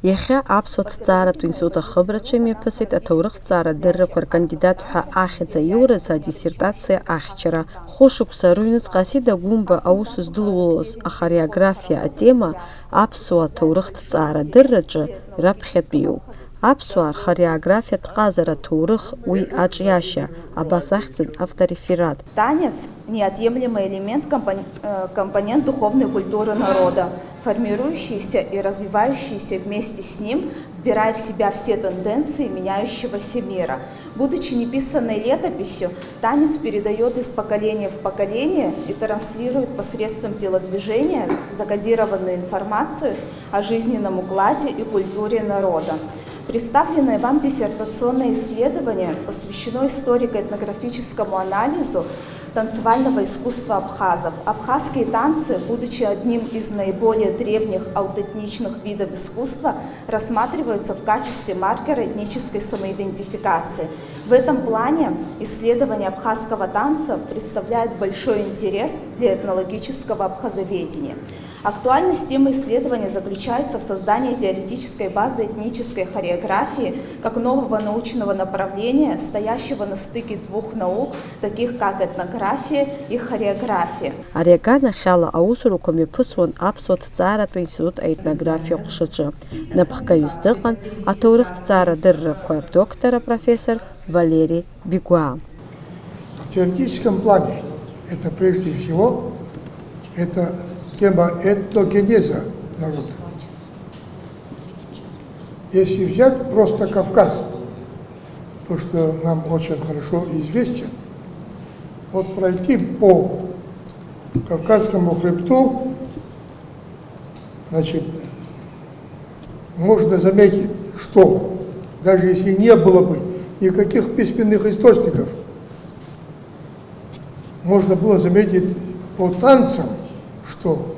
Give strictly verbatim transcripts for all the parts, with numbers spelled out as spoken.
Иахьа Аԥсуа ҭҵааратә институт ахыбраҿы имҩаԥысит аҭоурыхҭҵаара адыррақәа ркандидат ҳәа ахьӡ аиуразы адиссертациа ахьчара. Хәышықәса рыҩнуҵҟа Асида Гәымба аус здылулоз ахореографиа атема аԥсуа ҭоурыхҭҵаара адырраҿы раԥхьатәиуп. Аԥсуаа рхореографиатә ҟазара аҭоурых, уи аҿиашьа, абас ахьӡын автореферат. Танец — неотъемлемый элемент, компон-, э, компонент духовной культуры народа, формирующийся и развивающийся вместе с ним, вбирая в себя все тенденции меняющегося мира. Будучи неписанной летописью, танец передаёт из поколения в поколение и транслирует посредством телодвижения закодированную информацию о жизненном укладе и культуре народа. Представленное вам диссертационное исследование посвящено историко-этнографическому анализу танцевального искусства абхазов. Абхазские танцы, будучи одним из наиболее древних аутентичных видов искусства, рассматриваются в качестве маркера этнической самоидентификации. В этом плане исследование абхазского танца представляет большой интерес для этнологического абхазоведения. Актуальность темы исследования заключается в создании теоретической базы этнической хореографии как нового научного направления, стоящего на стыке двух наук, таких как этнография и хореография. Ари аганахьала аусурақәа мҩаԥысуан Аԥсуа ҭҵааратә институт аетнографиа ҟәшаҿы. Напхгаҩыс дыҟан аҭоурыхҭҵаара адыррақәа рдоктор апрофессор Валери Бигәаа. В теоретическом плане это прежде всего, это тема этногенеза народа. Если взять просто Кавказ, то, что нам очень хорошо известен, вот пройти по Кавказскому хребту, значит, можно заметить, что даже если не было бы никаких письменных источников, можно было заметить по танцам, что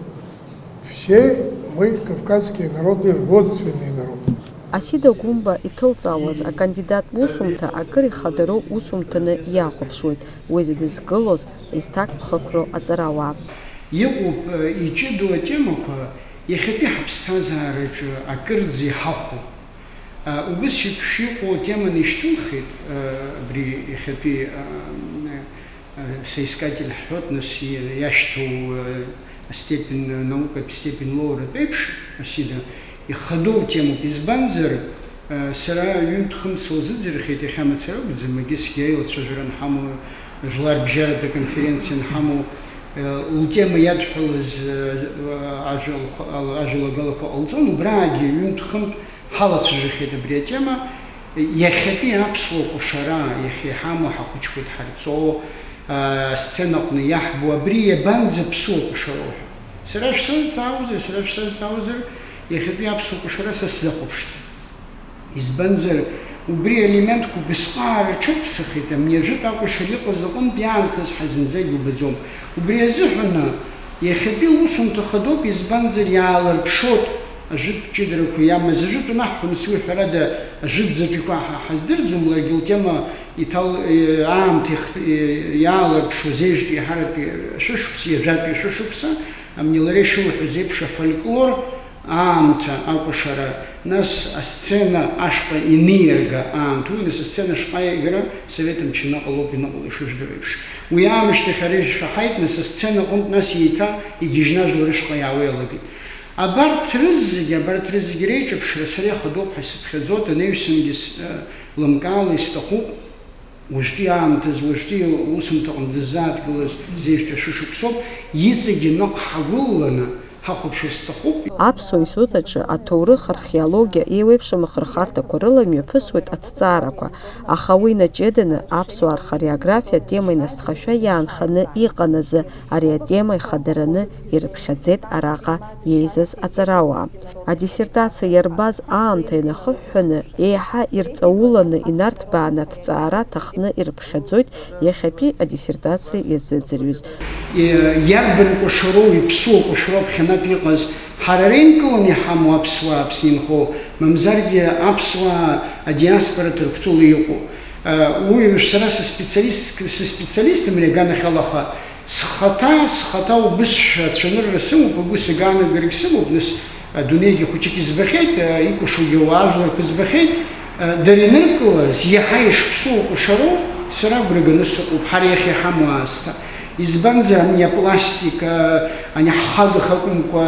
все мы, кавказские народы, родственные народы. Асида Гәымба иҭылҵаауаз акандидат усумҭа акыр ихадароу усумҭаны иахәаԥшуеит уи зыдызкылоз изҭакԥхықәроу аҵарауаа. Иҟоуп, э, иҷыдоу атемақәа, иахьатәи ҳаԥсҭазаараҿы акырӡа иҳахәо. Э, убыс еиԥш иҟоу атеманы ишьҭылхит, э, абри иахьатәи, э, э, соискатель ҳҳәоит, нас, и-, иашьҭоу, э, астепень, э, наукатә степень лоуратә еиԥш, Асида, ихадоу темоуп. Избанзар, э, сара ҩынтә-хынтә сылзыӡырхит, иахьа мацара акәӡам, егьысгьы аилацәажәара анҳамоу, жәларбжьаратә аконференциа анҳамоу, э, лтема иадҳәалаз, э, ажәа лхы-, ажәалагалақәа ҟалҵон, убраагьы ҩынтә-хынтә ҳалацәажәахьеит абри атема. Иахьатәи аԥсуа кәашара, иахьа иҳамоу ҳахәыҷқәа дҳарҵо, а, асценаҟны иаҳбо, абри иабанӡаԥсуа кәашароу ҳәа. Сара шәсазҵаауазар, сара шәсазҵаауазар, иахьатәи аԥсуа кәашара са сзахәаԥшӡом. Избанзар, убри аелементқәа убысҟак рҽықәԥсахит, ами ажәытә акәашара иҟаз аҟынтә иаанхаз ҳа зынӡагь убаӡом. Убри азыҳәаны, иахьатәи лусумҭа хадоуп, избанзар, иаалырԥшуеит ажәытә ҷыдарақәа иамаз, ажәытә анаҳҳәо, нас уи, ҳәарада, ажәытәӡатәиқәа ҳа ҳаздырӡом, ларгьы лтема иҭал-, э, аамҭа ихт-, э, иаалырԥшуаз ҩажәатәи, ҳаратәи шәышықәса, ҩажәатәи шәышықәса, ами лара ишылҳәоз еиԥш, афольклор аамҭа акәашара, нас асцена ашҟа инеирга аамҭа, уи нас асцена ашҟа иагара Совет мчы аныҟалоуп, иныҟало ишыжәдыруа еиԥш. Уи аамышьҭахь ара ишәаҳаит, нас асцена аҟынтә нас еиҭа игьежьны ажәлар рышҟа иаауа иалагеит. Абарҭ рызегьы, абарҭ рызегьы реиҿаԥшра сара ихадоуп ҳәа сыԥхьаӡоит, анаҩсангьы с-, э, лымкаала исҭахуп. Уажәтәи аамҭазы, уажәтәи усумҭаҟны дыззааҭгылаз зежәтәи ашәышықәсоуп, иҵегьы ныҟ ҳагәылланы ҳахәаԥшыр сҭахуп. Аԥсуа институт аҿы аҭоурых, археологиа, еиуеиԥшым ахырхарҭақәа рыла имҩаԥысуеит аҭҵаарақәа, аха уи наҷыданы аԥсуаа рхореографиа атема инасҭхашәа иаанханы иҟан азы, ари атема ихадараны ирыԥхьаӡеит араҟа иеизаз аҵарауаа. Адиссертациа иарбаз аамҭа инахыҳәҳәаны, еиҳа ирҵауланы инарҭбааны аҭҵаара аҭахны ирыԥхьаӡоит иахьатәи адиссертациа иазыӡырҩыз. Иарбан кәашароу, иԥсуа кәашароу аԥхьанатә иҟаз, ҳара ринкыланы иҳамоу аԥсуаа Аԥсны инхо, мамзаргьы аԥсуаа адиаспора Ҭырқәтәыла иҟоу? Уи сара сыспециалист, сыспециалистым ари аганахьала, аха Схаҭа, схаҭа убысшәа ацәанырра сымоуп, агәы сыгаанагарагь сымоуп, нас, Адунеигьы хәыҷык избахьеит, икәашогьы ауаажәларқәа збахьеит. Дара иныркылаз, иаҳа ишԥсоу акәашароу сара агәра ганы сыҟоуп, ҳара иахьа иҳамоу аасҭа. Избанзар, ани апластика, ани ҳхагах акәымкәа,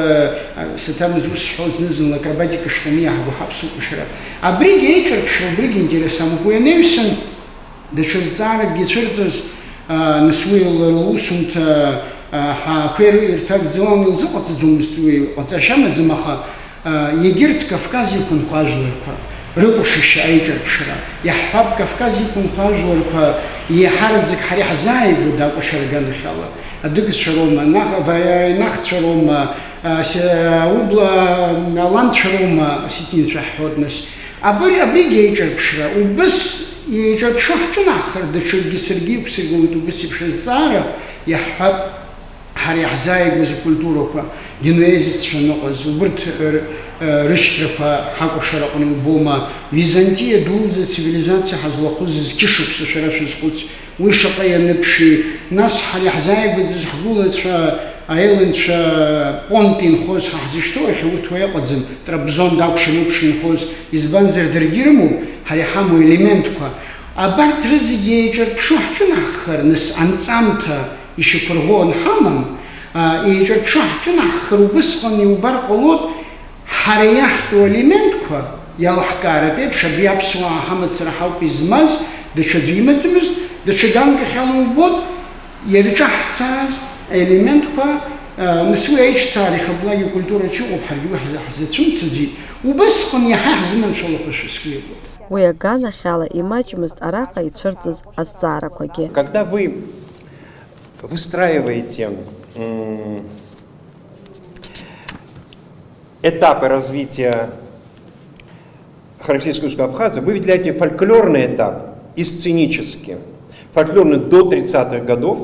саҭамыз ус сҳәо, зны-зынла акробатика шҟәаны иаҳго ҳаԥсуа кәашара. Абригь еиҿырԥшра, убригь интерес амоуп. Уи анаҩсан, даҽа зҵааракгьы ицәырҵыз, аа, нас уи лара лусумҭа, аа, ҳәаақәеи рыҩрҭа акәӡалан илзыҟаҵаӡомызт, уи ҟаҵашьа амаӡам, аха, аа, егьырҭ Кавказ иқәынхо ажәларқәа рыкәашашьа аиҿырԥшра, иаҳҳәап, Кавказ иқәынхо ажәларқәа еиҳараӡак ҳара иаҳзааигәоу акәашара аганахьала, адыгцәа роума, нах-, ва-, нахцәа роума, аа, се-, аублаа, аланцәа роума, осетинцәа ҳҳәоит нас. Абри, абригь еиҿырԥшра, убыс еиҿырԥшуа ҳҿынаҳхар, даҽакгьы саргьы иқәсыргылоит убыс еиԥш азҵаара, иаҳҳәап, ҳара иаҳзааигәаз акультурақәа, генуезеццәа аныҟаз, убырҭ р-, рышьҭрақәа ҳакәашара аҟны иубома, Византиа дуӡӡа цивилизациа ҳазлахәыз зқьышықәса шәара шәазхәыц, Уи шаҟа ианыԥши, нас ҳара иаҳзааигәаӡаз ҳгәылацәа, аелынцәа Понт инхоз ҳа ҳзышьҭоу ахь, урҭ уа иҟаӡам, Трабзон дакәшан-укәша инхоз, избанзар, даргьы ирымоуп ҳара иҳамоу елементқәа. Абарҭ рызегьы еиҿырԥшуа ҳҿынаҳхар, нас анҵамҭа ишьақәырӷәӷәо анҳамам, а, еиҿырԥшуа ҳҿынаҳхар, убысҟан иубар ҟалоит, Ҳара иаҳтәу алиментқәа иалаҳкааратә еиԥш, абри аԥсуаа ҳамацара ҳауп измаз, даҽаӡәы имаӡамызт, даҽа ганкахьала иубоит, ирҿаҳҵааз аелементқәа, а, нас уи аиҿцаара ихаблагьы акультураҿы иҟоуп, ҳаргьы уи ҳзацәымцаӡеит, убысҟан иаҳа иаҳзыманшәалахошәа сгәы иабоит. Уи аганахьала имаҷмызт араҟа ицәырҵыз азҵаарақәагьы. Когда вы выстраиваете, м, этапы развития характеристики русского Абхаза, вы выделяете фольклорный этап и сценический. Фольклорный до тридцатых годов,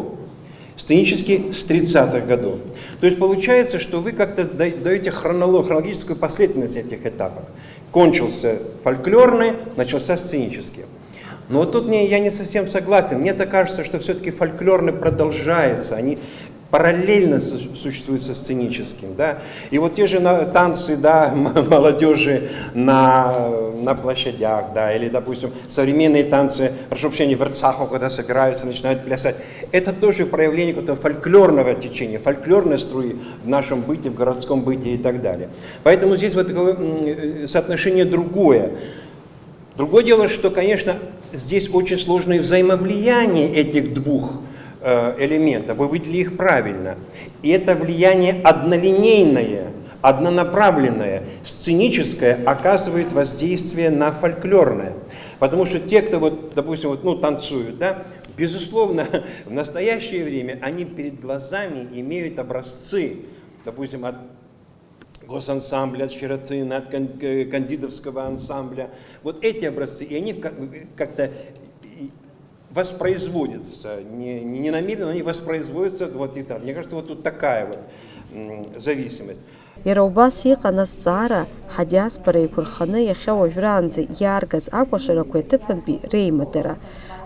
сценический с тридцатых годов. То есть получается, что вы как-то да-, даёте хроноло-, хронологическую последовательность этих этапов. Кончился фольклорный, начался сценический. Но вот тут мне, я не совсем согласен. Мне-то кажется, что всё-таки фольклорный продолжается. Они параллельно су-, существуют со сценическим, да. И вот те же на-, танцы, да, м-, молодёжи на, на площадях, да, или, допустим, современные танцы, прошу прощения, в Эрцахо, когда собираются, начинают плясать. Это тоже проявление какого-то фольклорного течения, фольклорной струи в нашем быте, в городском быте и так далее. Поэтому здесь вот такое, м, э, соотношение другое. Другое дело, что, конечно, здесь очень сложное взаимовлияние этих двух, э, элементов. Вы выделили их правильно. И это влияние однолинейное, однонаправленное, сценическое оказывает воздействие на фольклорное. Потому что те, кто вот, допустим, вот, ну, танцуют, да, безусловно, в настоящее время они перед глазами имеют образцы, допустим, от госансамбля, от Щеротына, от кан-, э, кандидовского ансамбля. Вот эти образцы, и они как-, как-то и воспроизводятся, не, не, не намеренно, но они воспроизводятся, вот и так. Мне кажется, вот тут такая вот, м, зависимость. Иара убас иҟан азҵаара, ҳадиаспора еиқәырханы иахьа уажәраанӡа иааргаз акәашарақәеи аҭыԥантәи реимадара.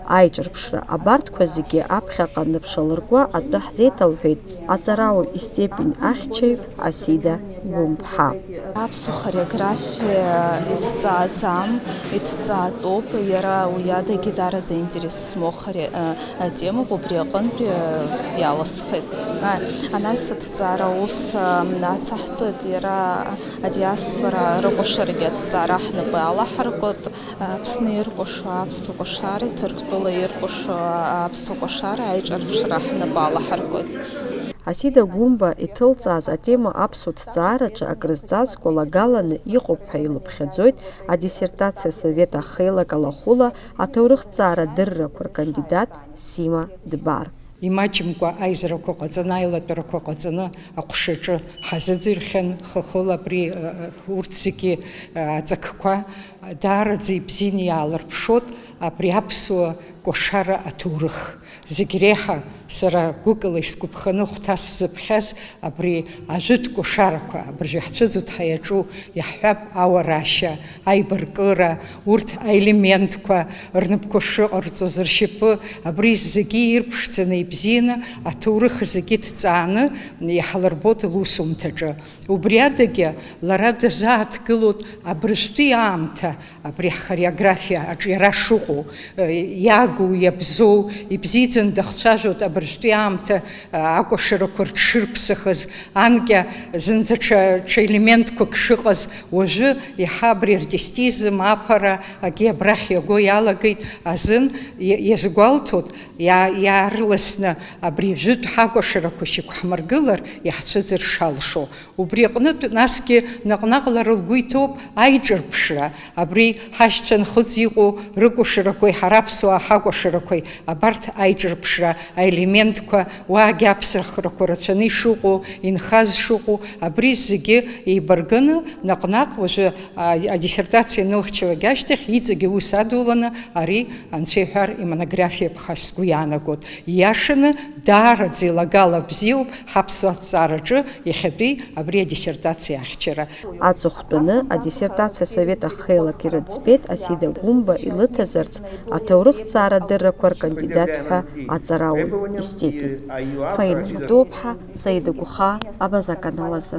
Аиҿырԥшра абарҭқәа зегьы аԥхьаҟа аныԥшалыркуа атәы ҳзеиҭалҳәеит аҵарауаҩ истепень ахьчаҩ Асида Гәымԥҳа. Аԥсуа хореографиа иҭҵааӡам, иҭҵаатәуп, иара уи адагьы даараӡа интерес змоу хоре-, атемоуп, убри аҟынтәи иаласхеит. Анаҩс аҭҵаара аус ацаҳҵоит, иара адиаспора рыкәашарагьы аҭҵаара ҳнапы алаҳаркуеит. Аԥсны иркәашо аԥсуа кәашареи Ҭырқәтәыла иркәашо аԥсуа кәашареи аиҿырԥшра ҳнапы алаҳаркуеит. Асида Гәымба иҭылҵааз атема аԥсуа ҭҵаараҿы акрызҵазкуа лагаланы иҟоуп ҳәа илыԥхьаӡоит адиссертациа асовет ахеилак алахәыла аҭоурыхҭҵаара адыррақәа ркандидат Сима Дбар. Имаҷымкәа аизарақәа ҟаҵаны, аилатәарақәа ҟаҵаны аҟәшаҿы ҳазыӡырҩхьан, хыхыла абри, ы, ы, урҭ зегьы, ы, аҵакқәа даараӡа ибзианы иаалырԥшуеит абри аԥсуа кәашара аҭоурых. Зегь реиҳа Сара гәыкала исгәаԥханы ахәҭа сзыԥхьаз абри ажәытә кәашарақәа, абыржәы иаҳцәыӡуеит ҳәа иаҿу, иаҳҳәап, ауараашьа, аибаркыра, урҭ аелементқәа рнапқәа шыҟарҵоз, ршьапы, абри зегьы ирԥшӡаны, ибзианы, аҭоурых зегьы ҭҵааны иҳалырбоит лусумҭаҿы. Убри адагьы лара дазааҭгылоит абыржәтәи аамҭа, абри ҳхореографиа аҿиара шыҟоу, э, иагу, иабзоу, ибзиаӡаны дахцәажәоит абыржәтәи аамҭа, э, акәашарақәа рҽшырԥсахыз, анкьа зынӡа ҽа, ҽа елементқәак шыҟаз, уажәы иаҳа абри артистизм, аԥара, акгьы абрахь иаго иалагеит азын, иа-, иазгәалҭоит, иа-, иаарласны абри жәытә ҳакәашарақәа шьақәҳмыргылар, иаҳцәыӡыр шалшо. Убри аҟнытә, насгьы наҟ-наҟ лара лгәы иҭоуп аиҿырԥшра, абри ҳашьцәа нхыҵ иҟоу рыкәашарақәеи ҳара аԥсуаа ҳакәашарақәеи абарҭ аиҿырԥшра аелементқәа, уаагьы аԥсахрақәа рацәаны ишыҟоу, инхаз шыҟоу, абри зегьы еибарганы, наҟ-наҟ уажәы, а, адиссертациа анылхьчалак ашьҭахь иҵегьы ус адуланы ари, анцәа иҳәар, имонографиа ԥха сгәы иаанагоит. Ииашаны, даараӡа илагала бзиоуп ҳаԥсуа аҭҵаараҿы иахьатәи абри адиссертациа ахьчара. Аҵыхәтәаны адиссертациа асовет ахеилак ирыӡбеит Асида Гәымба илыҭазарц аҭоурыхҭҵаара адыррақәа ркандидат ҳәа аҵарауаҩ иститут. Фаина Матуаԥҳа, Саида Гәыхаа, Абаза аканал азы.